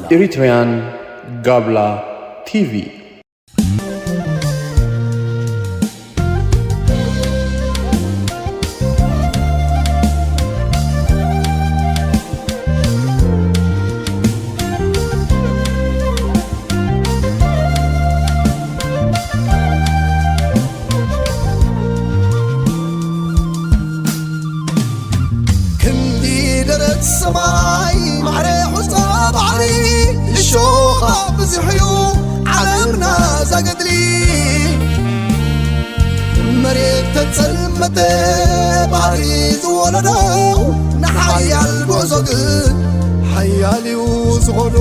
Eritrean Gabla T V. ክንዲ ደረት ሰማይ ማዕረ ሑጻ ባሕሪ እሾኻ ብዙሕ እዩ ዓለምና ዛገድሊ። መሬት ተጸልመተ ባሕሪ ዝወለዶ ንሓያል ጉዕዞ ግን ሓያል እዩ ዝኸዶ።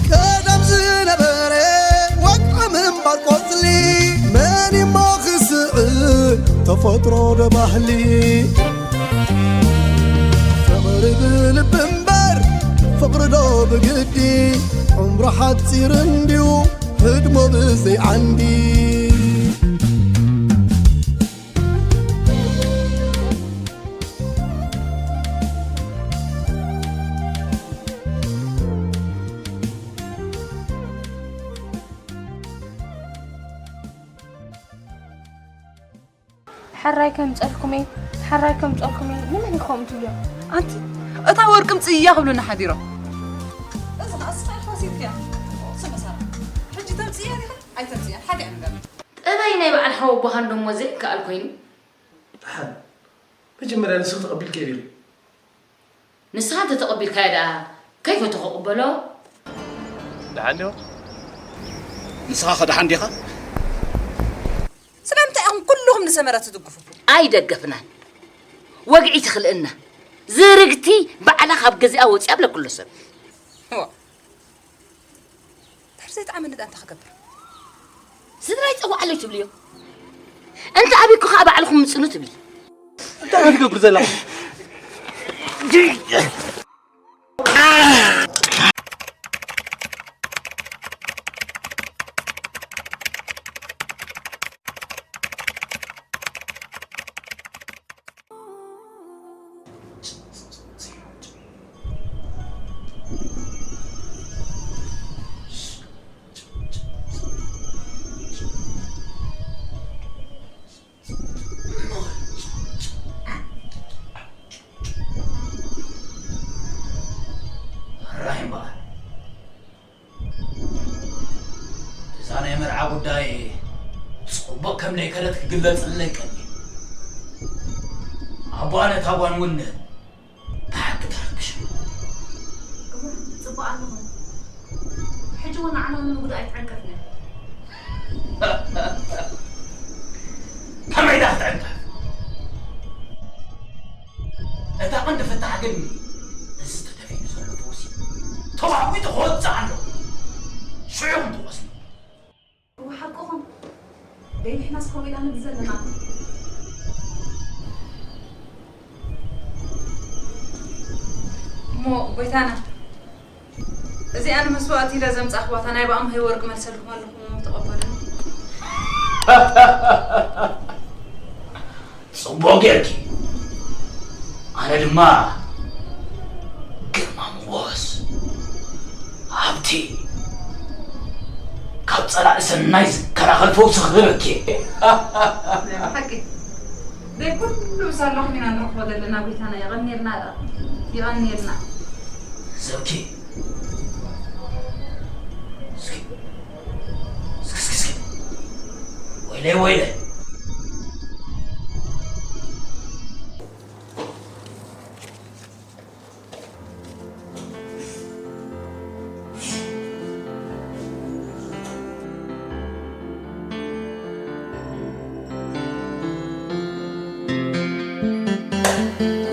ቀደም ዝነበረ ወግዒ ምንባር ቆጽሊ መን እሞ ክስዕር ተፈጥሮ ዶ ባህሊ? ፍቕሪ ብልቢ እምበር ፍቕሪ ዶ ብግዲ? ዕምሩ ሓጺር እንድዩ ህድሞ ብዘይ ዓንዲ። ሕራይ ከምጸልኩም እየ፣ ሕራይ ከምጸልኩም እየ። ንመን እዩ ከምኡ ትብልዮ? ኣንቲ፣ እታ ወርቂ ምጽእያ ክብሉና ሓዲሮም። እዚ ኸኣ እስኻ ኢኻ ወሲድካያ። ስመ ሳራ፣ ሕጂ ተምጽእያ ዲኻ? ኣይተምጽእያን፣ ሓደ እያ ነገር። ጠባይ ናይ በዓል ሓወቦኻ እንዶ እሞ ዘይከኣል ኮይኑ። ደሓን፣ መጀመርያ ንስኺ ተቐቢልክዮ ዲኺ? ንስኻ እንተተቐቢልካዮ ደኣ ከይፈተኹ ክቕበሎ? ደሓን ዲኹም? ንስኻኸ ደሓን ዲኻ? ስለምንታይ ኢኹም ኩልኹም ንሰመረ ትድግፉ? ኣይደገፍናን። ወግዒ ትኽልእና። ዝርግቲ ባዕላ ካብ ገዚኣ ወፂኣ ብለኩሎ ሰብ። እዋ። ድሕሪ ዘይጠዓመኒ ደኣ እንታይ ክገብር? ስድራይ ፀዋዕለይ ትብልዮ። እንተ ኣቢኩ ከዓ ባዕልኹም ምፅኑ ትብሊ። እንታይ ኢኻ ትገብር ዘለኻ? ራሂም በዓል እዛ ናይ መርዓ ጉዳይ ጽቡቕ ከም ዘይከደት ክግለጽለይ ቀኒ ኣቦኣ ነታ ጓል እውን ብሓቂ ተረብሽ እወ፣ ጽቡቕ ኣለኹ። ሕጂ እውን ንዓና ንምጉዳእ ኣይትዕንቀፍና። ከመይ ኢላ ክትዕንቀፍ? እታ ቀንዲ ፍታሕ ግን እዚ ተደፊኑ ዘሎ ፈውሲ ተዋዊጡ ክወጽእ ኣለዎ። ሽዑ ኢኹም ትቆስሉ። እወ ሓቅኹም። ደይ ንሕናስ ከምኡ ኢና ንብል ዘለና። እሞ ጎይታና እዚኣ ንመስዋእቲ ኢለ ዘምጻእኽዋ እታ ናይ ብኣምሀይ ወርቂ መልሰልኩም ኣለኹም እሞ ተቐበሉኒ። ጽቡቕ ጌርኪ። ኣነ ድማ ግርማ ሞገስ፣ ሃብቲ፣ ካብ ጸላኢ ሰናይ ዝከላኸል ፈውሲ ክህበኪ እየ። ናይ ብሓቂ ናይ ኩሉ ምሳለኹም ኢና ንረኽቦ ዘለና ጎይታና። የቐንየልና፣ የቐንየልና። ዘውኪ፣ እስኪ፣ እስኪ፣ እስኪ፣ እስኪ። ወይለይ፣ ወይለይ።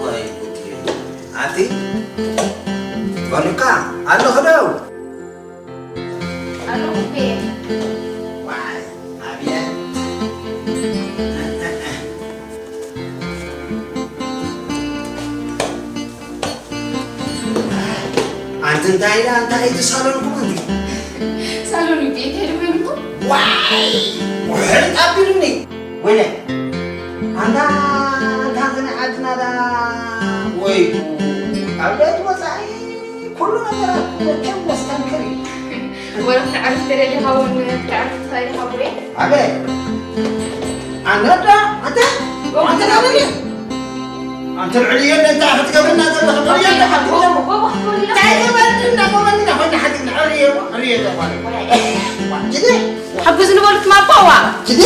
ወይ ጉድ እዩ። ኣንቲ፣ በሉካ፣ ኣለኹ ዶ? ኣለኹ እኮ እየ። ዋይ፣ ኣብየ። እንታይ ኢላ እንታይ እቲ ሳሎንኩም ኣንቲ? ሳሎን እዩ ቤት ሄድኩም? ዋይ! ውሕድ ኣቢሉኒ። ወይለ፣ ኣንታ፣ ኣንታ፣ ኣንታ ናይ ዓድና ዳ፣ ወይ፣ ኣብ ቤት ወጻኢ ኩሉ ነገራት መቸም መስተንክር እዩ። ወረ ክትዓርፍ ተደሊኻ እውን ክትዓርፍ ትኽእል ኢኻ፣ ቡሬ። ኣበይ? ኣነ ዳ፣ ኣንተ፣ ኣንተ ዳ በል። ኣንተ ልዕሊ የለ እንታይ ክትገብርና ዘለኻ? ልዕሊ የለ ሓንቲ ክትገብር። እንታይ ትበል? እንዳቆመኒ ዳ፣ ኮይና ሓንቲ ልዕሊ የለ፣ ልዕሊ የለ ማለት። ጅዲ። ሓግዙ ንበሉት ማባዋ። ጅዲ።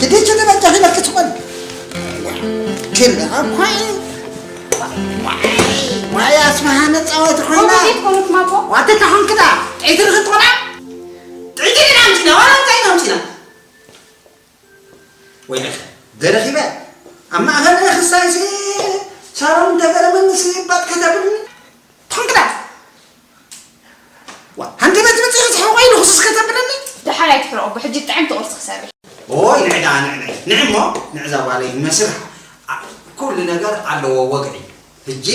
ጅዲ፣ ጅዲ፣ በቃ ይበልክ ትኾን። ጅዲ፣ ኣኳይ። ዋይ፣ ኣስማሃ መጻወቲ ኮይና። ኮሚቴ ትኾኑት ማቦ? ዋተ ታኹም ክዳ። ጥዒቲ ርኽት ትኾና? ጥዒቲ ኢና ኣምጺና፣ ዋላ እንታይ ኢና ኣምጺና? ወይለኸ፣ ደረኺበ። ኣብ ማእኸል ክሳይሲ ሳሮን እንተገረመኒ ሲ ባጥ ከተብልኒ። ትኾን ክዳ። ዋ፣ ሃንደበት መጺኡ ዝሕቆይ ንኹስስ ከተብለኒ? ደሓን ኣይትሕረቑ፣ ብሕጂ ጥዕምቲ ቁርሲ ክሰርሕ። ኦይ፣ ንዕዳ፣ ንዕ፣ ንዕ፣ ንዕሞ፣ ንዕዛ ጓለይ፣ መስርሕ፣ ኣ፣ ኩሉ ነገር ኣለዎ ወግዒ። ሕጂ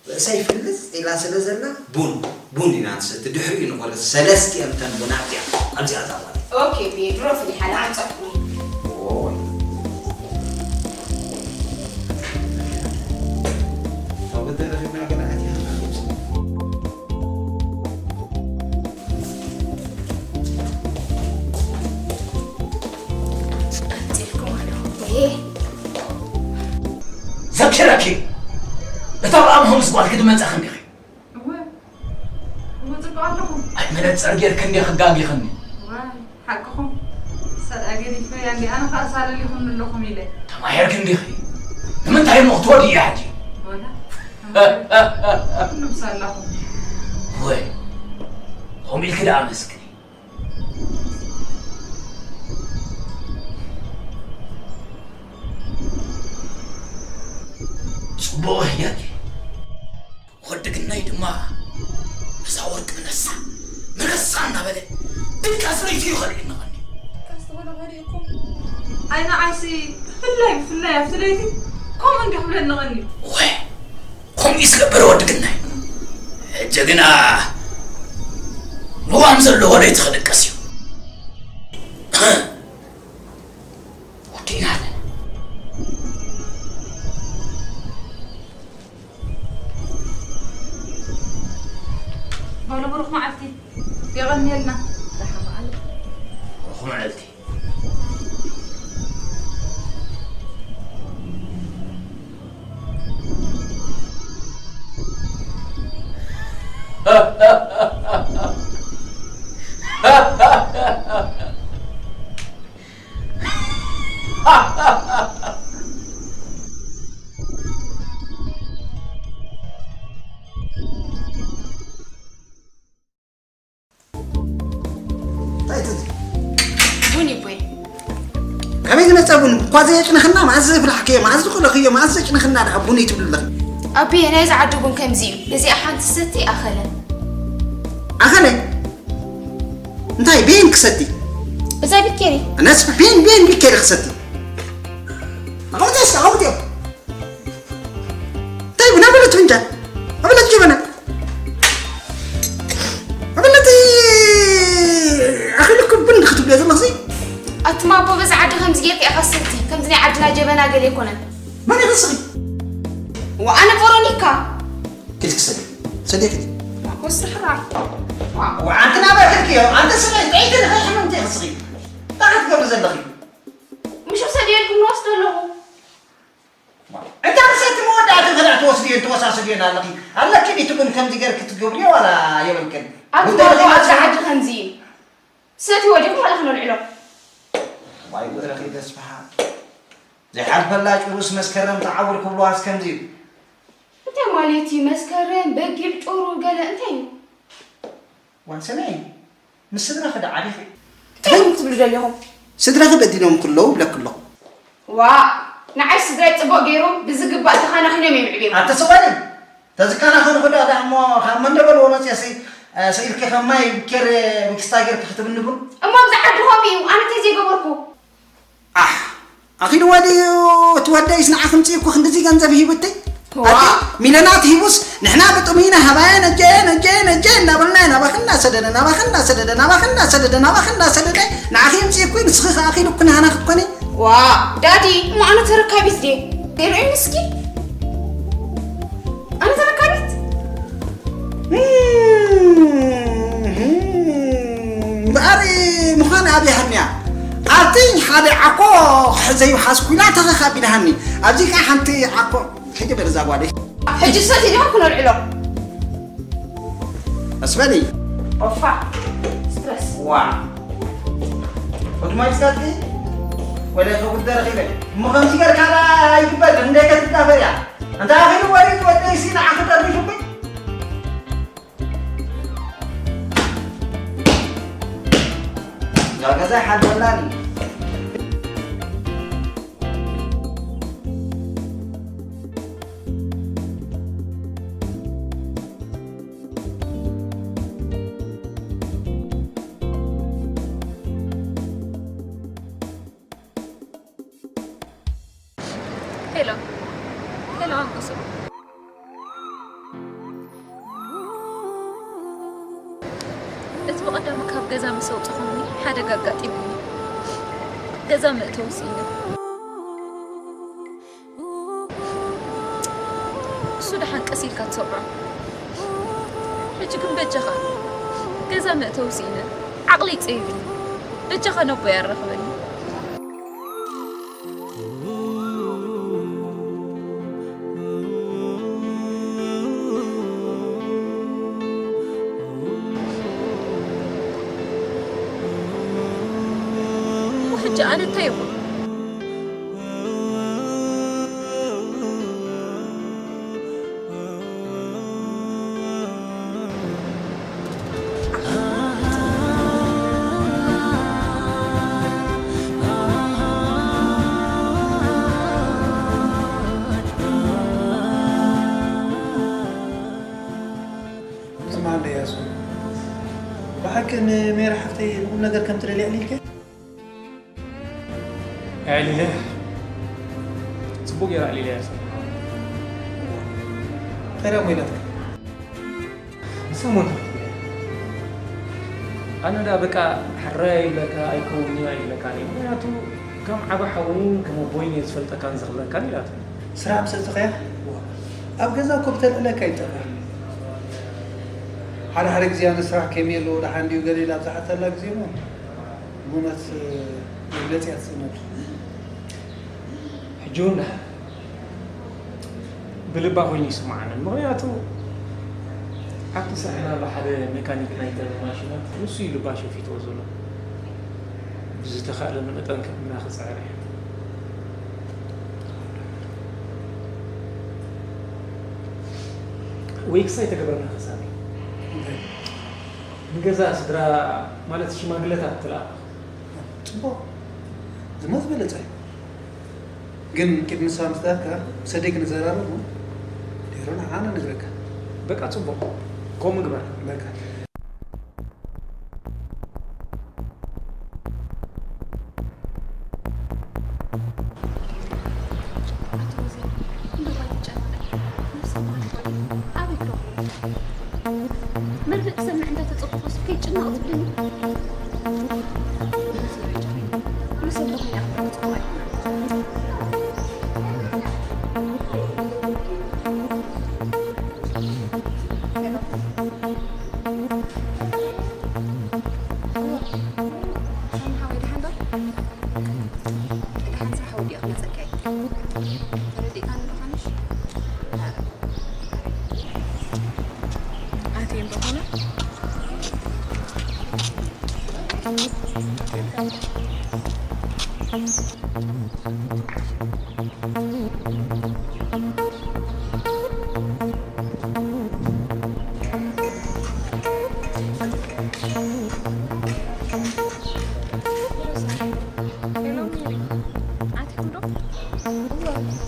ርእሰይ ፍልጽ ኢላ ስለ ዘላ፣ ቡን፣ ቡን ኢና ንሰቲ፣ ድሕሪኡ ንቆርስ። ሰለስቲኦም ተን ቡናት እያ፣ ኣብዚኣ እዛ ጓለይ። ኦኬ፣ ብየ ድሮ ፍሊሓ፣ ንዓም ጸፍኩ። ኦይ። ካብ ገጠር ረኺብና ገለ ኣቲና ንሓግዝ። ቀጺልኩም ኣለኹ። ዘኪረኪ፣ እታ ብኣምሆ ምስ ጓልኪ ድመጻኺ እንዲኺ። እወ፣ እወ፣ ጽቡቕ ኣለኹ። ኣይ፣ መነጸር ጌርኪ እንዲኺ፣ ክጋጊኽኒ። ዋይ፣ ሓቅኹም። ሰድኣ ገዲፈያ እንዲ ኣነ ኸኣ ሳልል ይኹን ኣለኹም ኢለ። ተማሂርኪ እንዲኺ። ንምንታይ እሞ ክትወድኢ ኢኺ ሕጂ? ወላ። ንብስ ኣለኹም። ወይ፣ ኾም ኢልኪ ደኣ መስክሪ። ጽቡቕ ሂደት እዩ። ወዲ ግናይ ድማ ነዛ ወርቂ ምነሳ፣ ምረሳ እናበለ ድቃስ ለይቲ እዩ ከርእየና ቀንዩ። ድቃስ ዝበሎ ከርእየኩም? ኣይ ንዓይሲ ብፍላይ ብፍላይ ኣብቲ ለይቲ ከምኡ እንዲዩ ክብለኒ ቀንዩ። ወይ ከምኡ እዩ ዝገብር ወዲ ግናይ። ሕጂ ግና ልዋም ዘለዎ ለይቲ ክድቅስ እዩ። ወዲእና ኣለና። በሉ ብሩኽ መዓልቲ። የቐንየልና። ደሓን መዓልቲ። ብሩኽ መዓልቲ። እንታይ እቲ እዚ? ቡን እዩ ቦይ። ካበይ ዝመጸ ቡን? እኳ ዘየጭንኽና፣ መኣዝ ዝፍላሕክዮ፣ መኣዝ ዝቆለኽዮ፣ መኣዝ ዘጭንኽና ደኣ ቡን እዩ ትብሉ ኣለኺ? ኣቦየ፣ ናይዚ ዓዲ ቡን ከምዚ እዩ። እዚኣ ሓንቲ ሰቲ ኣኸለ። ኣኸለ? እንታይ ቤን ክሰቲ? እዛ ቢኬሪ። ኣነስ ቤን፣ ቤን ቢኬሪ ክሰቲ። ኣቐምጥዮ እስከ፣ ኣቐምጥዮ። እንታይ ቡና በለት ፍንጃል? ኣበለት ጀበና? ኣበለት ኣኺልኩ ቡን ክትብልዮ ዘለኽሲ? ኣቱማ ኣቦ በዛ ዓዲ ከምዚ ጌርካ ኢኻ ሰቲ፣ ከምዚ ናይ ዓድና ጀበና ገለ ኣይኮነን። መን ኢኺ ንስኺ? ወኣነ ቨሮኒካ። ኪድ ክሰዲ። ሰዲ ኪድ። ወስርሕራ። ወዓንቲ ናበይ ከድክዮ? ኣንተ ስለ ጠይቂ ንኸይ ሕመምቲ ኢኺ ንስኺ። እንታይ ክትገብሪ ዘለኺ? ምሽ ሰዲየልኩም ንወስዶ ኣለኹ። እንታ ንሰቲ መወዳእቲ ክዳ ትወስድየን ትወሳስድየን ኣለኺ። ኣለኪ ዲቲ ቡን ከምዚ ገይርኪ ትገብርዮ ዋላ የብልክን? ኣቱማ ጉዳይ ኣቦ ለኪ ኣብዛ መጽ- ዓዲ ከምዚ እዩ። ሰቲ ወዲኹም ኣለኺ ነልዕሎ። ዋይ ጉድ ረኺ ተስፋ። ዘይሓልፈላ ጭሩስ መስከረም ተዓውር ክብልዋስ ከምዚ እዩ። እንታይ ማለት እዩ? መስከረም፣ በጊዕ፣ ጩሩ፣ ገለ እንታይ እዩ? ዋን ሰማይ፣ ምስ ስድራኺ ዶ ዓቢኺ? እንታይ ኢኹም ክትብሉ ደሊኹም? ስድራኺ በዲሎም ክለዉ እብለኪ ኣለኹ። ዋእ፣ ንዓይ ስድራይ ጽቡቕ ገይሮም ብዝግባእ ተኻናኺኖም እዮም የዕብዮም። ኣንተ ሰብኣይ፣ ተዝከናኸንኹ ደኣ ደኣ እሞ ካብ መንደበል ወመጽኤሲ፣ እ፣ ስኢልኪ ከም ማይ ብኬር ሚክስታ ጌርኪ ክትብኒ ቡን? እሞ ኣብዚ ዓዲ ከምኡ እዩ፣ ኣነ እንታይ ዘይገበርኩ? ኣሕ፣ ኣኺልዋ ድዩ እቲ ወደይስ ንዓኺ ምጽኡ እኮ ክንድዚ ገንዘብ ሂቡተይ? ኣቲ ሚለናት ሂቡስ ንሕና ብጥሙይና ሃባየ ነጀ ነጀ ነጀ እንዳበልና ናባኽና ሰደደ ናባኽና ሰደደ ናባኽና ሰደደ ናባኽና ሰደደ ንዓኺ ይምፅእኩ ንስኺ ከኣ ኪሉ ኩናሃና ክትኮኒ ዋ ዳዲ እሞ ኣነ ተረካቢት ድየ ርአይኒ እስኪ ኣነ ተረካቢት እምበኣር ምዃን ኣብያሃንያ ኣብቲ ሓደ ዓኮ ክሕዘዩ ሓዝኩ ኢላ ተኸኻቢልሃኒ ኣብዚ ከዓ ሓንቲ ዓኮ ሕጂ በል እዛ ጓለይ ሕጂ ሰት ኢልካ ክነልዕሎ ቀስ በሊ ኦፋ ስትረስ ዋ ወድማይ ስካትኪ ወለ ከጉድ ደረኺበ እሞ ከምዚ ገርካ ኣይግበር እንደ ከትዳፈር እያ እንተ ኣኺሉ ወሪድ ወደይሲ ንዓኺ ጠርኒፉብኝ ዳገዛ ሓልፈላኒ ሄሎ ሄሎ ኣንበሶ እቲ ብቐዳሙ ካብ ገዛ ምስ ኣውፅኹኒ ሓደጋ ኣጋጢሙኒ ገዛ ምእተው ስኢነ እሱ ደሓን ቀስ ኢልካ ትሰምዖ ሕጂ ግን በጃኻ ገዛ ምእተው ስኢነ ዓቕለይ ፀቢብኒ በጃኻ ነቦይ ኣራኽበኒ ሕጂ ኣነ እንታይ ይኹን ስምዓለይ ያሱ፣ ብሓቂ ንሜሪ ሓፍተይ ንቁም ነገር ከም ትደልያ ኣዕሊልካያ? ኣዕሊለ? ጽቡቕ ገይረ ኣዕሊለያ። እንታይ ደኣ እሞ ኢላትካ? ንሳ እሞ እንታይ ክትብል እያ? ኣነ ደኣ በቃ ሕራይ ኣይብለካ ኣይከውን'ዩ ኣይብለካን እየ። ምኽንያቱ ከም ዓቢ ሓውን ከም ኣቦይን እየ ዝፈልጠካን ዘኽብረካን ኢላትኒ። ስራሕ ምስ ኣተኻያ ኣብ ገዛ እኮ ብተልዕለካ ይጠፍእ። ሓደ ሓደ ግዜ ኣነ ስራሕ ከመይ ኣለዎ ደሓን ድዩ ገለ ኢላ ኣብዝሓተላ ግዜ እሞ ብእውነት መግለጺ እያ ትጽእነሉ። ሕጂ እውን ደሓን ብልባ ኮይኑ ይስምዓንን ምኽንያቱ ኣብቲ ስራሕና ኣሎ ሓደ ሜካኒክ ናይተን ማሽናት ንሱ እዩ ልባ ሸፊትዎ ዘሎ ብዝተኻእለኒ መጠን ክእምና ክፅዕር እየ ወይ ክሳይ ተገበርና ክሳብ ንገዛ ስድራ ማለት ሽማግለታት ትልኣኽ ፅቡቕ ዝሞ ዝበለፀ እዩ ግን ቅድሚ ንስኻ ምስ ኣተኻ ምስ ኣደይ ክንዘራረብ እሞ ድሕሩ ንዓና ነግረካ። በቃ ጽቡቕ ከምኡ ንግበር። በቃ። ኣበይ ክረኽቦ? መርድእ ክሰምዕ እንዳተጸበኹስ ከይጭነቕ ዝብለኒ?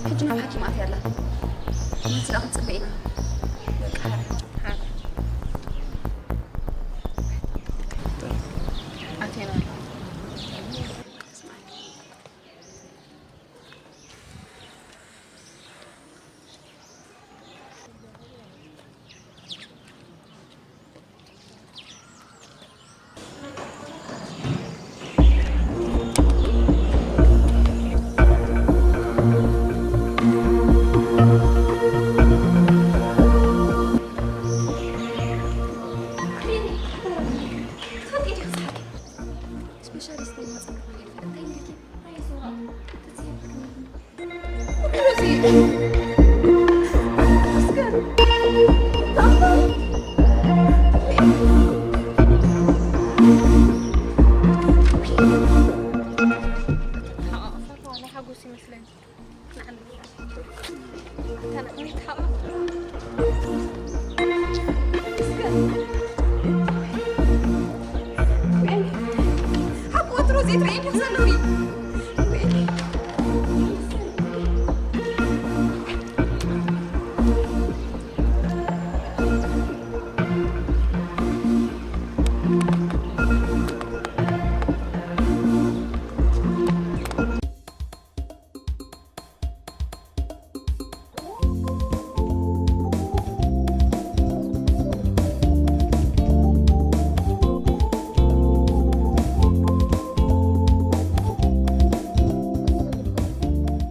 ሕጂ ናብ ሓኪም ኣትያ ኣላ። መልሲ ደኣ ክንጽበ ኢና። በቃ ሓራይ። ኣትየን ኣለዋ። ወይኔ፣ ሓቂ ወትሩ ዘይትርእየኒ ዘለኺ። ወይኔ።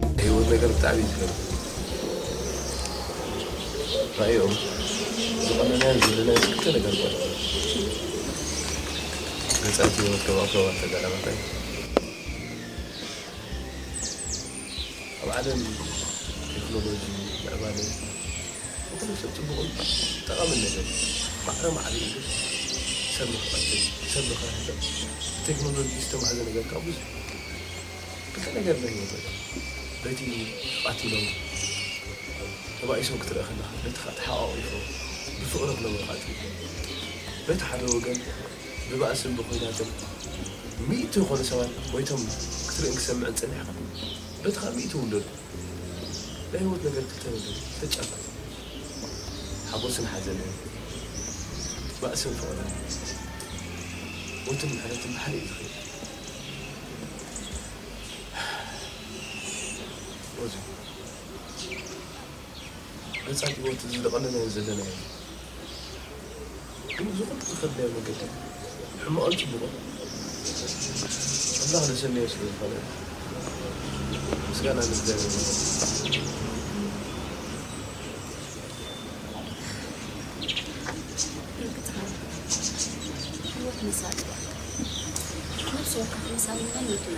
ናይ ህይወት ነገር ብጣዕሚ እዩ ዝገርም። ራእዮም ዝቐነናዮ ዘለናዮ ክልተ ነገር እኳ ገጻት ህይወት ከባብ ከባብ ተጋዳላታይ ኣብ ዓለም ቴክኖሎጂ ምዕባለ ንኩሉ ሰብ ጽቡቕን ጠቓምን ነገር እዩ። ማዕረ ማዕሪኡ ግን ሰብ ንክቐትል፣ ሰብ ንክርሕቕ፣ ብቴክኖሎጂ ዝተማህዘ ነገር ካብ ብዙሕ ክልተ ነገር ናይ ህይወት ነገር በቲ ተቓቲሎም ተባኢሶም ክትርኢ ከለኻ በቲ ከዓ ተሓቋቒፎም ብፍቕሪ ክነብሩ ከዓ ትርኢ። በቲ ሓደ ወገን ብባእስን ብኹናትን ሚእቲ ዝኾኑ ሰባት ሞይቶም ክትርእን ክሰምዕን ጸኒሕካ በቲ ከዓ ሚእቲ ውለዱ ናይ ህይወት ነገር ክልተ ነገር ተጫፋት ሓጎስን ሓዘንን ባእስን ፍቕርን ሞትን ምሕረትን ብሓደ እዩ ዝኸይድ። ወዙ ገጻት ህይወት እዚ ዝቐነናዮ ዘለናዮ ግን እዚ ኩሉ ዝኸድናዮ መገዲ ሕማቕን ጽቡቕን ኣምላኽ ዘሰነዮ ስለ ዝኾነ ምስጋና ንእግዚኣብሔር ይኹን። ርግጽ ነው። ህይወት መሳጢ እያ። ነፍሲ ወከፍ ኢንሳን መን መኪና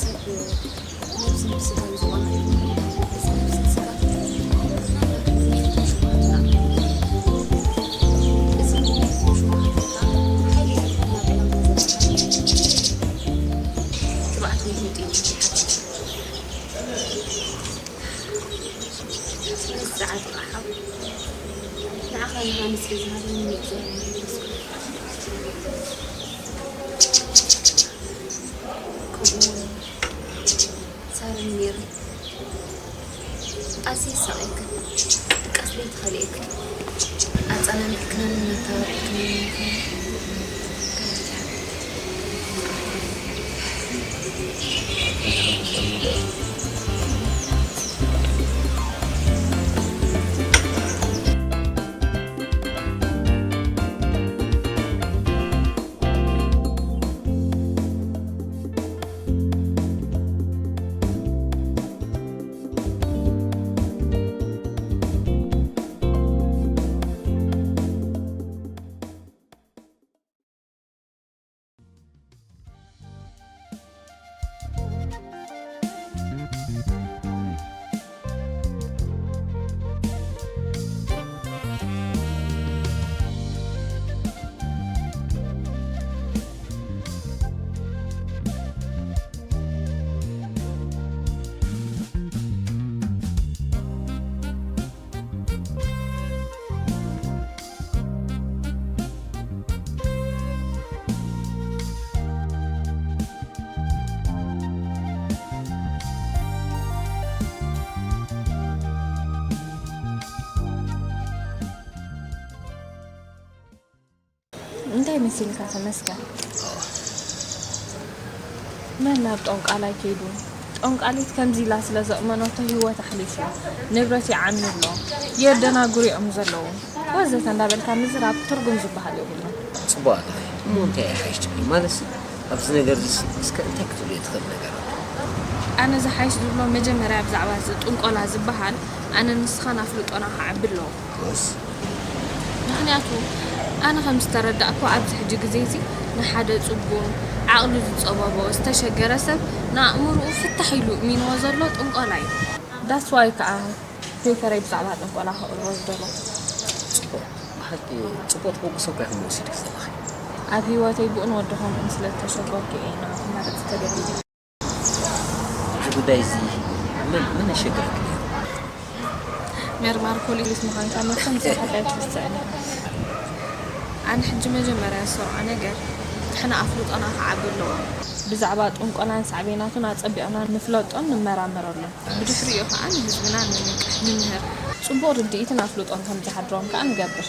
ሰብ ነብስን ብስጋን ዝኾና ይኹን ነብስን ስጋ ትብዓት ወይ ህይወት እዩ። ስለዚ ዝዓጥቓ ሓው ንዓኻ ንሃኒ ስለ ዝሃበኒ ንእግዚኣብሔር ይመስገን። ከምኡውን ሳርን ሜርን ኣዝየ ይሳቐየክን ድቃስ ለይቲ ከሊኤክን ኣጸናኒዕክንን ኣተባቢዕክንን እንታይ መሲልካ ተመስገን? መን ናብ ጠንቋላይ ከይዱ? ጠንቋሊት ከምዚ ኢላ ስለ ዘእመነቶ ህይወት ኣሕሊፉ፣ ንብረት ይዓኑ ኣሎ፣ የደናግሩ እዮም ዘለዉ ወዘተ እንዳበልካ ምዝራብ ትርጉም ዝበሃል የብሉን። ጽቡቕ ኣለኺ። እሞ እንታይ ይሓይሽ ትብሊ? ማለትሲ ኣብዚ ነገር እዚስ እስከ እንታይ ክትብልዮ ትኽእል ነገር ኣሎ? ኣነ ዝሓይሽ ዝብሎ መጀመርያ ብዛዕባ እዚ ጥንቆላ ዝበሃል ኣነ ንስኻን ኣፍልጦና ክዓቢ ኣለዎ። ዮስ። ምኽንያቱ ኣነ ከም ዝተረዳእኩ ኣብዚ ሕጂ ግዜ እዚ ንሓደ ጽጉም፣ ዓቕሉ ዝጸበቦ፣ ዝተሸገረ ሰብ ንኣእምሮኡ ፍታሕ ኢሉ እሚንዎ ዘሎ ጥንቆላ እዩ። That's why ከኣ ፔፐረይ ብዛዕባ ጥንቆላ ከቕርቦ ዝደለኹ። ጽቡቕ። ብሓቂ ጽቡቕ ተበግሶ እኳ ኢኹም ወሲድኪ ዘለኺ። ኣብ ህይወተይ ብኡን ወዲ ከምኡን ስለ ዝተሸገርኩ እየ ንዓኹም መረጽ ተገዲደ። እዚ ጉዳይ እዚ መን መን የሸግረኪ ነይሩ? መርማር ፖሊስ ምዃንካ መቸም ዝሓት ኣይትርስዕን። ኣነ ሕጂ መጀመርያ ዝሰርዖ ነገር ንሕና ኣፍልጦና ክዓቢ ኣለዎ። ብዛዕባ ጥንቆላን ሳዕቤናቱን ኣጸቢቕና ንፍለጦን ንመራመረሉን። ብድሕሪኡ ከኣ ንህዝብና ንንቅሕ፣ ንምህር። ጽቡቕ ርድኢትን ኣፍልጦን ከም ዝሓድሮም ከኣ ንገብር።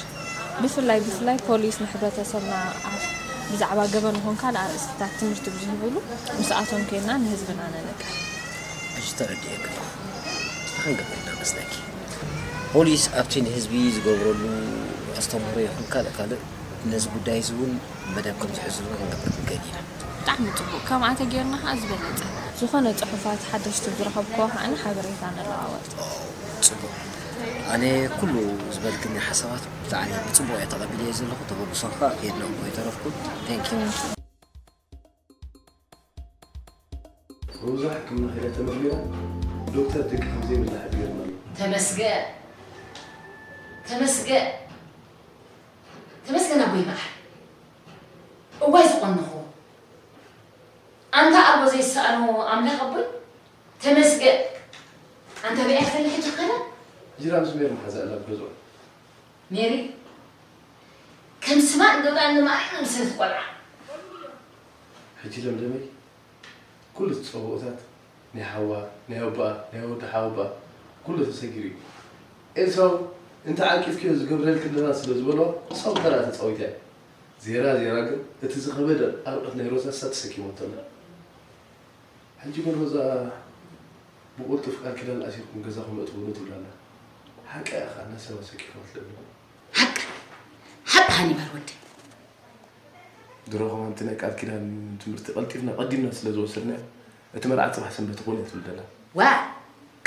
ብፍላይ ብፍላይ ፖሊስ ንሕብረተሰብና ኣፍ ብዛዕባ ገበን ይኹን ካልእ ኣርእስትታት ትምህርቲ ብዝህብሉ ምስኣቶም ኬንና ንህዝብና ነንቅሕ። ሕጂ ተረዲኤኪ ኣለኹ። እንታይ ክንገብር ኢና መስለኪ? ፖሊስ ኣብቲ ንህዝቢ ዝገብረሉ ኣስተምህሮ ይኹን ካልእ ካልእ ነዚ ጉዳይ እዚ እውን መደብ ከም ዝሕዝሉ ክንገብር ክንከይድ ኢና። ብጣዕሚ ጽቡቕ። ከምኣ ተጌርና ከኣ ዝበለጸ። ዝኾነ ጽሑፋት ሓደሽቲ ዝረኸብክዎ ከኣ ሓበሬታ ንለዋወጥ። ጽቡቕ። ኣነ ኩሉ ዝበልክኒ ሓሳባት ብጣዕሚ ብጽቡቕ እየ ተቐቢለዮ ዘለኹ። ተበግሶ ከኣ የድነቕኩ ኣይተረፍኩን። Thank you። ሮዛ ሕክምና ከይዳ ተመርሚራ ዶክተር ደቂ ከምዘይብላ ሓቢርና ኣሎ። ተመስገን ተመስገን ተመስገን ኣቦይ መዓር እዋይ ዝቐንኹ ኣንታ ኣቦ ዘይሰኣኖ ኣምላኽ ኣቦይ ተመስገን ኣንታ በያ ከለ ሕጂ ከላ ጅራ ምስ ሜር መሓዛ ኣላ ብገዝኦ ሜሪ ከም ስማ እንገብራ እንማርዕ ንምስልቲ ቆልዓ ሕጂ ለምለመይ ኩሉ እቲ ጸውኦታት ናይ ሓዋ ናይ ኣቦኣ ናይ ወዲ ሓወቦኣ ኩሉ ተሰጊሩ እዩ። ኤልሳ እውን እንተ ዓቂፍክዮ ዝገብረልኪ ኣለና ስለ ዝበልዋ እሳ እውን ተራኣ ተጻዊታ እያ። ዜራ ዜራ ግን እቲ ዝኸበደ ኣርዑት ናይ ሮዛ እሳ ተሰኪማቶ ኣላ። ሕጂ ግን ሮዛ ብቕልጡፍ ቃል ኪዳን ኣሲርኩም ገዛኹም እትውኑ ትብል ኣላ። ሓቃ እያ ኸኣ እናሰባ ሰኪፋ ትልእልኹም። ሓቂ ሓቂ ሃኒባል ወደይ። ድሮ ከማን እቲ ናይ ቃል ኪዳን ትምህርቲ ቀልጢፍና ቀዲምና ስለ ዝወሰድናዮ እቲ መርዓ ጽባሕ ሰንበት ክኾን እያ ትብል ዘላ። ዋእ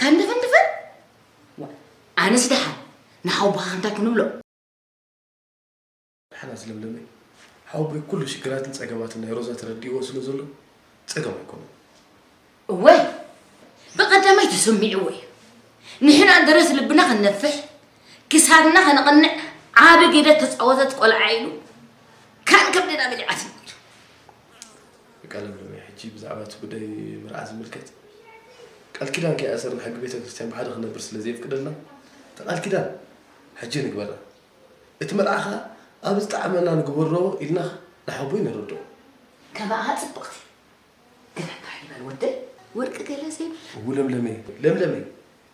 ካን ድፍን ድፍን ዋእ ኣነስ ደሓን ንሓውቦኻ እንታይ ክንብሎ። ደሓናስ ለምለመይ ሓወቦይ ኩሉ ሽግራትን ጸገማትን ናይ ሮዛ ተረዲእዎ ስለ ዘሎ ጸገም ኣይኮነን። እወ ብቐዳማይ ተሰሚዕዎ እዩ። ንሕና ደረስ ልብና ክንነፍሕ ክሳድና ከነቕንዕ ዓቢ ግደ ተጻወተት ቆልዓ ኢሉ ካን ከብድና በሊዓትኒ ኢሉ። በቃ ለምለመይ ሕጂ ብዛዕባ እቲ ጉዳይ መርዓ ዝምልከት ቃል ኪዳን ከይኣሰርና ሕጊ ቤተ ክርስትያን ብሓደ ክነብር ስለ ዘየፍቅደልና እቲ ቃል ኪዳን ሕጂ ንግበራ። እቲ መርዓ ኸኣ ኣብ ዝጠዓመና ንግበሮ ኢልና ንሓቦይ ነረድኦ። ከማኣ ጽብቕቲ ግበርካ ይበል ወደይ ወርቂ ገለ ዘይብላ። እው ለምለመይ ለምለመይ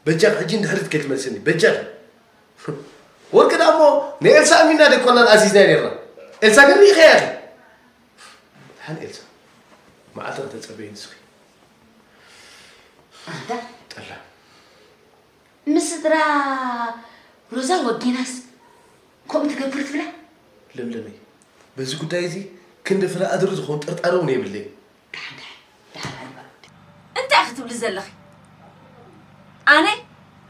በጃኺ ሕጂ ንድሕሪት ከይትመልስኒ በጃኺ። ወርቂ ደኣ እሞ ንኤልሳ ኣሚንና ደይኮናን ኣዚዝናያ ኔርና። ኤልሳ ግን ርኢኽያ ኢኺ። ደሓን ኤልሳ መዓልቲ ከተጸበዪ ንስኺ። ኣንታ ጠላ ምስ ስድራ ሮዛ ወጊናስ ከምኡ ትገብር ትብላ? ለምለመይ በዚ ጉዳይ እዚ ክንዲ ፍረ ኣድሪ ዝኸውን ጥርጣረ እውን የብለይን። ደሓን ደሓን ደሓን ኣንባር ወዲ እንታይ ኢኺ ትብሊ ዘለኺ? ኣነ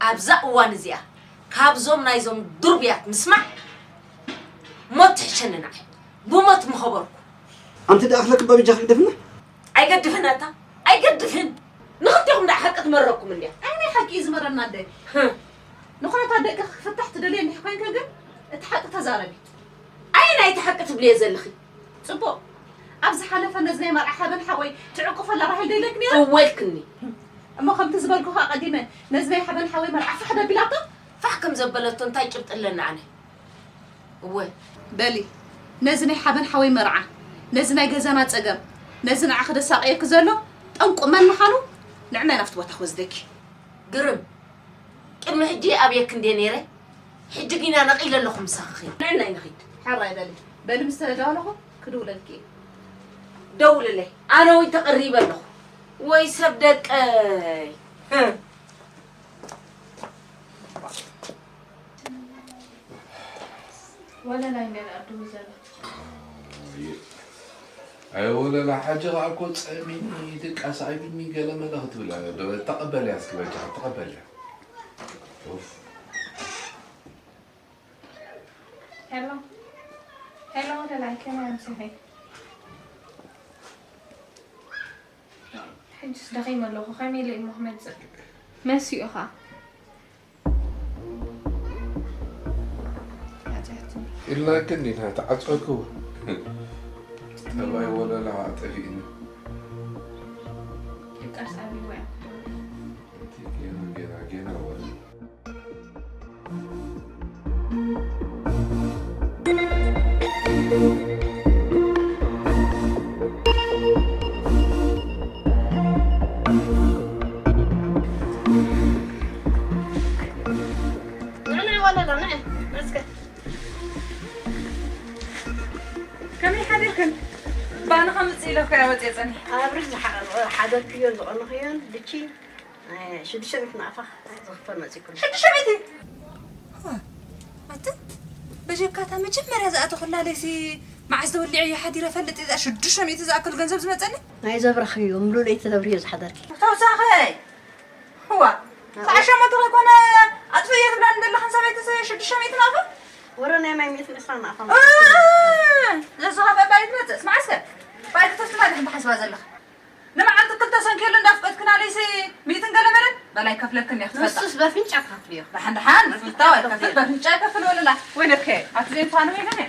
ኣብዛ እዋን እዚኣ ካብዞም ናይዞም ዱርብያት ምስማዕ ሞት ትሕሸኒ ንዓይ ብሞት ምኸበርኩ። ኣንቲ ደኣ ክለክባ ብጃኺ ግደፍና። ኣይገድፍን ኣታ ኣይገድፍን ንኽልቴኹም ደኣ ሓቂ ትመረኩም እንድያ ኣይ ናይ ሓቂ እዩ ዝመረና ኣደ ንኹነታት ደቅኺ ክፍታሕ ትደልየ እንድሕ ኮይንኪ ግን እቲ ሓቂ ተዛረቢ ኣየናይ እቲ ሓቂ ትብልዮ ዘለኺ ጽቡቕ ኣብ ዝሓለፈ ነዚ ናይ መርዓ ሓበን ሓወይ ትዕቁፈላ ራሄል ዶ ኢለኪ ነይረ እወ ኢልክኒ እሞ ከምቲ ዝበልኩኺ ኣቐዲመ ነዚ ናይ ሓበን ሓወይ መርዓ ፋሕ ዶ ኣቢላቶ ፋሕ ከም ዘበለቶ እንታይ ጭብጢ ኣለኒ ኣነ እወ በሊ ነዚ ናይ ሓበን ሓወይ መርዓ ነዚ ናይ ገዛና ጸገም ነዚ ንዓኺ ደሳቕየኪ ዘሎ ጠንቁ መን ምዃኑ ንዕመ ናብቲ ቦታ ክወስደኪ ግርም ቅድሚ ሕጂ ኣብየኪ እንድየ ነይረ ሕጂ ግና ነቒለ ኣለኹ ምሳኺ ኺድ ንዕናይ ንኺድ ሓራይ በሊ በሊ ምስ ተደዋለኹ ክድውለልኪ እየ ደውልለይ ኣነ እውን ተቐሪበ ኣለኹ ወይ ሰብ ደቀይ ወለላይ እንድያ ደኣ ድውል ዘላ ኣይ ወለላ ሓጂ ከኣ እኮ ጸሚኒ ድቃስ ኣይብኒ ገለ መለ ክትብል ኣለ ዶ ተቐበልያ እስኪ በጃ ተቐበልያ ኡፍ ሄሎ ሄሎ ወለላይ ከመይ ኣምሲኺ ሕጅስ ደኺመ ኣለኹ ከመይ ኢለ እሞ ክመጽእ መሲኡ ኸኣ ኢልናኪ እንዲና ተዓፀኩ ጠባይ ወለላ ጠፊእኒ ይቃስ ኣብይዋ ጌና ጌና ጌና ወለ ንዕና ወለላ፣ ንዕ፣ እስከ። ከመይ ሓዲርክን? ባኒ ከምጽእ ኢለ እኮ እየ ወጽየ ጸኒሐ። ኣብርህ ዝሓ-፣ ሓደርክዮን ዝቐነኽዮን ብቺ፣ ኣይ፣ ሽዱሽተ ሚእቲ ናቕፋ ዝኽፈል መጺእኩ። ሽዱሽተ ሚእቲ? ኣቲ፣ በጀካ እታ መጀመርያ ዝኣተኹላ ለይቲ መዓስ ተወሊዐ እየ ሓዲረ ፈልጥ፣ እዛ ሽዱሽተ ሚእቲ ዝኣክል ገንዘብ ዝመጸኒ? ናይ ዘብረኽዮ፣ ምሉእ ለይቲ ተብርዮ ዝሓደርኪ። ተውሳኸይ! እዋ፣ ሰዓት ሸሞንተ ከይኮነ ኣጥፍእዮ ትብለኒ ዘለኽን ሰበይቲ ሰ-፣ ሽዱሽተ ሚእቲ ናቕፋ? ወረ ናይ ማይ ሚእትን ዕስራን ናቕፋ። እ፣ ዘዝኻ ባይ ትመጽእ። ስማዕ እስከ፣ ባይ ክትወስድና ዲኽን ትሓስባ ዘለኻ? ንመዓልቲ ክልተ ሰንኬሉ እንዳፍቀድክና ለይሲ ሚእትን ገለ መለን በላይ ከፍለክን እያ ክትፈልጣ። ንሱስ በፍንጫ ክኸፍልዮ። ደሓን ደሓን፣ ፍታው ኣይከፍል፣ በፍንጫ ይከፍል ወለላ። ወይነትከ፣ ኣቲ ዘይንፋን ወይ ገለ።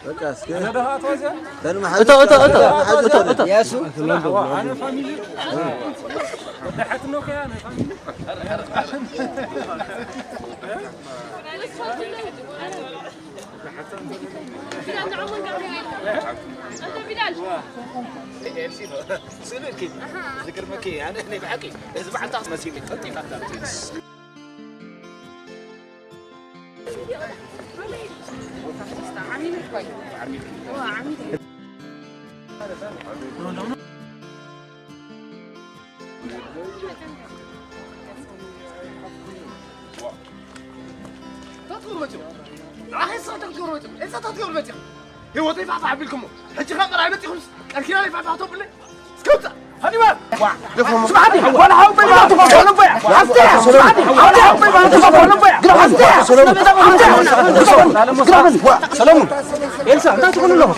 በቃ እስከ እቶ፣ እቶ፣ እቶ፣ እቶ፣ እቶ፣ እቶ። ያሱ። ስእሊ እልኪ ዝገርመኪ፣ ኣነ ናይ ብሓቂ እዚ በዓልታ ክትመሲሊ ቀልጢፋ ትዳርኪ። እንታይ ትገብሩ መፂኹም? ንዓኸ ንስኻ እንታይ ክትገብሩ መፂኹም? እንታይ ትገብሩ መፂኹም? ህይወተይ ፋሕፋሕ ኣቢልኩሞ። ሕጂ ካብ መርዓይ መፂኹምስ ቃል ኪዳነይ ፋሕፋሕ ተብሉለይ? እስከ ውፃእ። ሃኒባል! ስማዕኒ፣ ዋላ ሓወቦይ ማለት እኮ ኮለምቦያ። ሓፍተያ! ስማዕኒ፣ ዋላ ሓወቦይ ማለት እኮ ኮለምቦያ። ሓፍተያ! ሰለሙን፣ ኤልሳ፣ እንታይ ትብሉ ኣለኹም?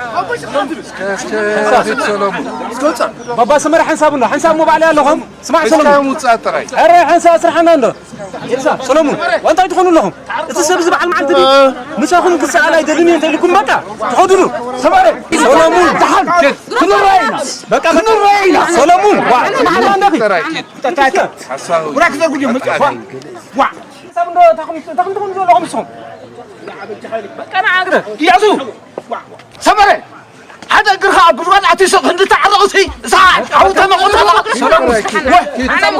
ሓወቦይ ስማዕኒ ትብል። ኤልሳ፣ ሰለሙን። ባባ ሰመረ ሓንሳብ እንዶ ሓንሳብ ሞ ባዕለይ ኣለኹም። ስማዕ ሰለሙን። ውፃእ ጥራይ። ኧረ ሓንሳብ ኣስርሓና እንዶ። ኤልሳ ሰለሙን፣ እንታይ ትኾኑ ኣለኹም? እቲ ሰብ እዚ በዓል መዓልቲ ድዩ? ምሳኹም ክሰኣል ኣይደልን እየ እንተኢልኩም በቃ ትኸዱሉ። ሰመረ ሰለሙን፣ ደሓን ክንረኣይ ኢና። በቃ ክንረኣይ ኢና። ሰለሙን፣ ዋ፣ ስማዕና እንዶ። ጥራይ። ውራክ ዘጉድ እዩ። ዋ፣ ዋ። ሓንሳብ እንዶ ታኹም ታኹም ትኾኑ ዘለኹም ንስኹም። በቃ ንዓግረ። ያዙ። ሰመረ፣ ሓደ እግርኻ ኣብ ጉድጓድ ኣትዩ ስቕ፣ ክንድቲ ዓረቑሲ፣ እሳ፣ ዓው ተመቑ፣ ተመቑ። ሰለሙን፣ ሓንሳብ፣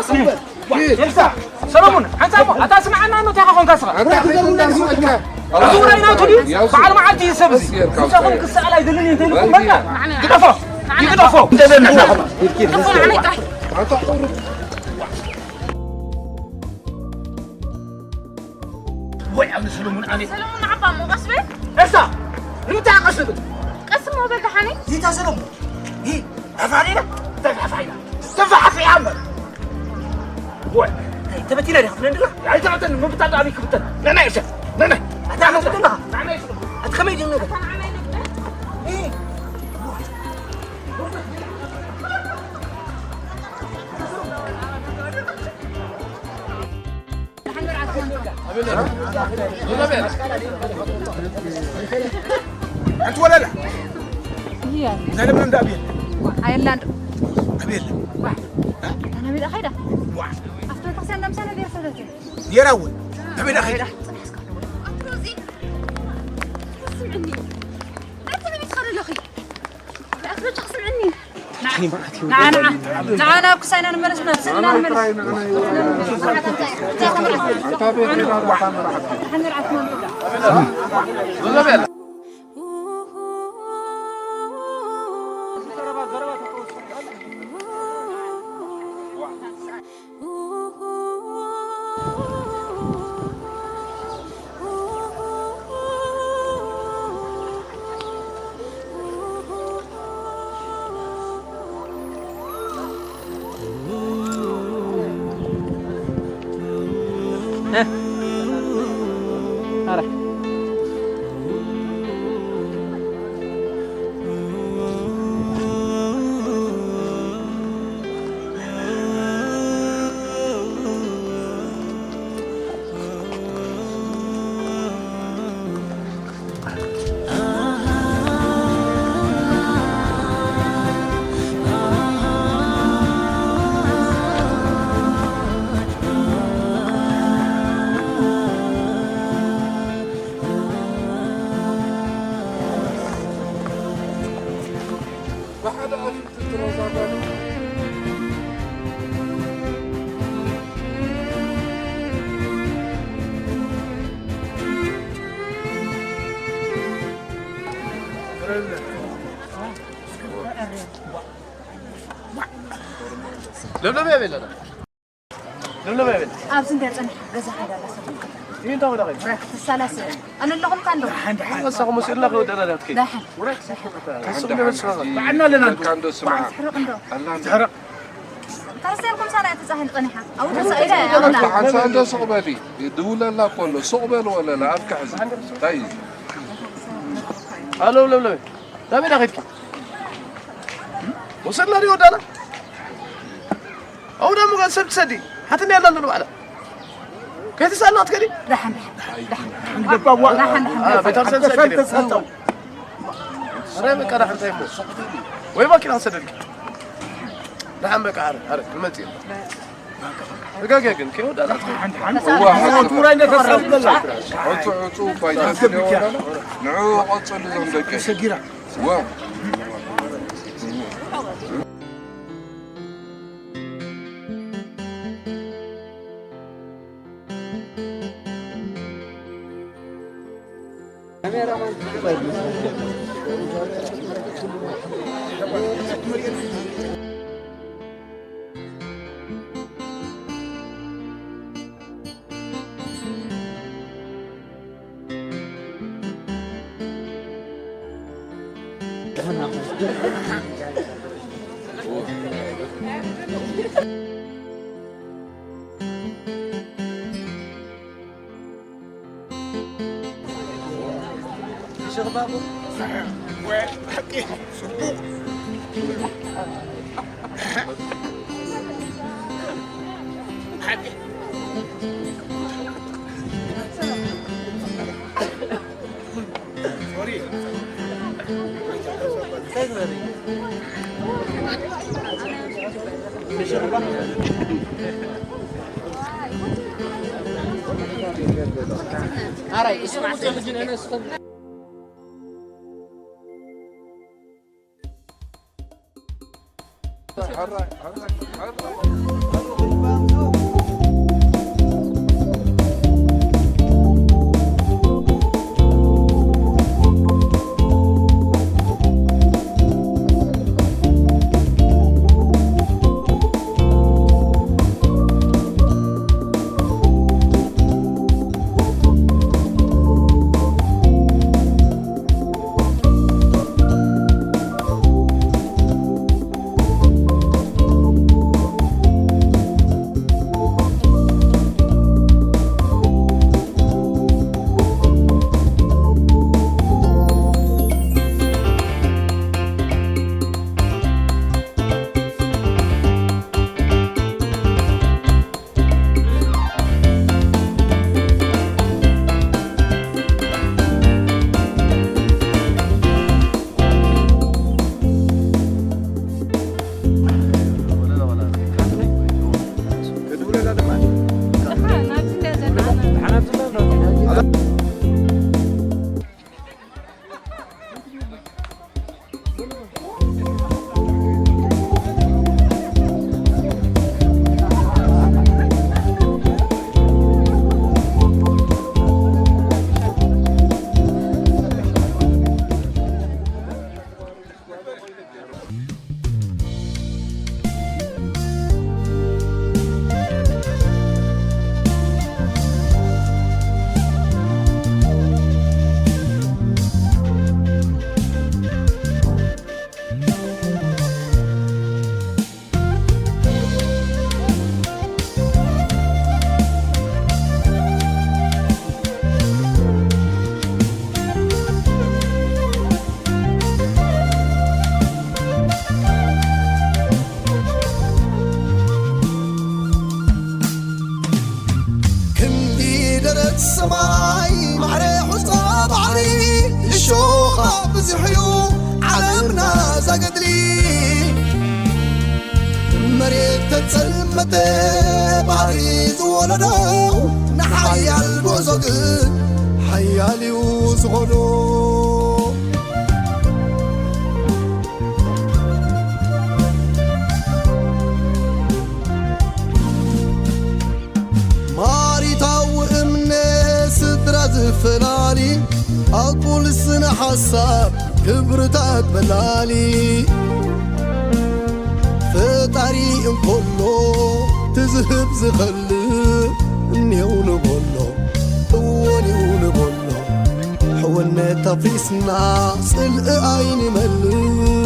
ኤልሳ፣ ሰለሙን፣ ሓንሳብ፣ ኣታ ስምዓና፣ ኖ፣ እንታይ ኾንካ ስኻ? ኣታ ኸይዱ እንዳስምዐካ። እዚ ውራይ ናቱ ድዩ? በዓል መዓልቲ እዩ ሰብ እዚ። ንስኹም ክሰኣል ኣይደልን እዩ እንተኢልኩም፣ በቃ፣ ግደፎ፣ ይግደፎ። ኣታ ቁሩብ። ወይ ኣነ ሰለሙን ኣነ። ሰለሙን ዓባ እሞ ቀስ በል። ኤልሳ፣ ንምንታይ ቀስ ትብል? ቀስ እሞ በል ደሓነይ። ዚታ ሰለሙን፣ ይህ ኣፋሪና፣ ተፋፋይና፣ ተፋፋይ ኣምበር። ወይ፣ ተበቲና ዲኻ ትብለኒ ዘለኻ? ኣይተበተን፣ ምብታን ደኣ ክብተን። ነናይ ኤልሳ፣ ነናይ። ኣታ ክትብል ኣለኻ? ነናይ ሰለሙን። ኣቲ ከመይ ድዩ ነገር? ይህ ሓንቲ ወለላ። እያ። እዛ ለምለም ዳኣ ቤት። ኣየላን። ኣቤል። ዋ። ኣና ቤት ኸይዳ። ዋ። ኣብቲ ቤተክርስትያን ለምሳሌ ገይር ሰደት። ጌራ እውን። ኣቤል ኸይዳ። ስምዕኒ። ኣቲ ቤት ኸለኺ። ንዓ፣ ንዓ፣ ንዓ፣ ናብ ክሳይና ንመለስ፣ ናብ ስእልና ንመለስ። ብሓደ ኣፍ እትረዛረቡ። ለምለም እያ ቤላ። ለምለም እያ ቤላ። ኣብዚ እንድያ ጸኒሓ ገዛ ሓዳ ኣላ ሰብ። ይህ እንታይ ወደቐ? ትሳላሰ። ኣነ ኣለኹም ካንዶ? ሓንሳኹም ስእልና ከወደና ዳትከይ። ዳሓን። ተስም ደበስራ። ባዕና ኣለና። ካንዶ ስምዓ። ትሕርቕ እንዶ። ኣላ እንዶ። ትሕርቕ። ክርስቲያን ኩምሳና እያ ትጻሕን ጸኒሓ። ኣብኡ ተሳኢላ እያ። ሓንሳ እንዶ ሱቕ በሊ። ድውለላ እኮ ኣሎ። ሱቕ በል ወለላ። ኣብካ ሕዚ። እንታይ እዩ? ኣሎ ለምለመ። ናበይ ዳ ኸድኪ? ወሰድና ድዩ ወዳና? ኣው ደሞ ጋር ሰብ ትሰዲ። ሓትኒ ያላሉ ባዕላ። ከይትሳልና ትከዲ? ደሓን፣ ደሓን፣ ደሓን። ደሓን፣ ደሓን። አ፣ ቤተክርስትያን ትሰዲ። ኣረ በቃ ደሓን እንታይ እሞ። ወይ ማኪና ሰደድኪ። ደሓን በቃ፣ ኣረ፣ ኣረ፣ ንመጽእ። እገገ ግን ከይወዳና። እዋ፣ ሓንቲ ውራይ እንደተሳልበላ። ዕጹ፣ ዕጹ እኳ ይመስል ይሆናል። ንዑ ቀጽሉ ዞም ደቂ። ሰጊራ። ዋ። ክንዲ ደረት ሰማይ ማዕረ ሑጻ ባሕሪ እሾኻ ብዙሕ እዩ ዓለምና ዛገድሊ። መሬት ተጸልመተ ባሕሪ ዝወለዶ ንሓያል ጉዕዞ ግን ሓያል እዩ ዝኾዶ። ማሪታዊ እምነት ስድራ ዝፈላሊ ኣቁል ስነ ሓሳብ ክብርታት በላሊ ፈጣሪ እንኮሎ ትዝህብ ዝኸልእ እኔው ንበሎ እወኔው ንበሎ ሕውነት ኣፍሪስና ጽልኢ ኣይንመልእ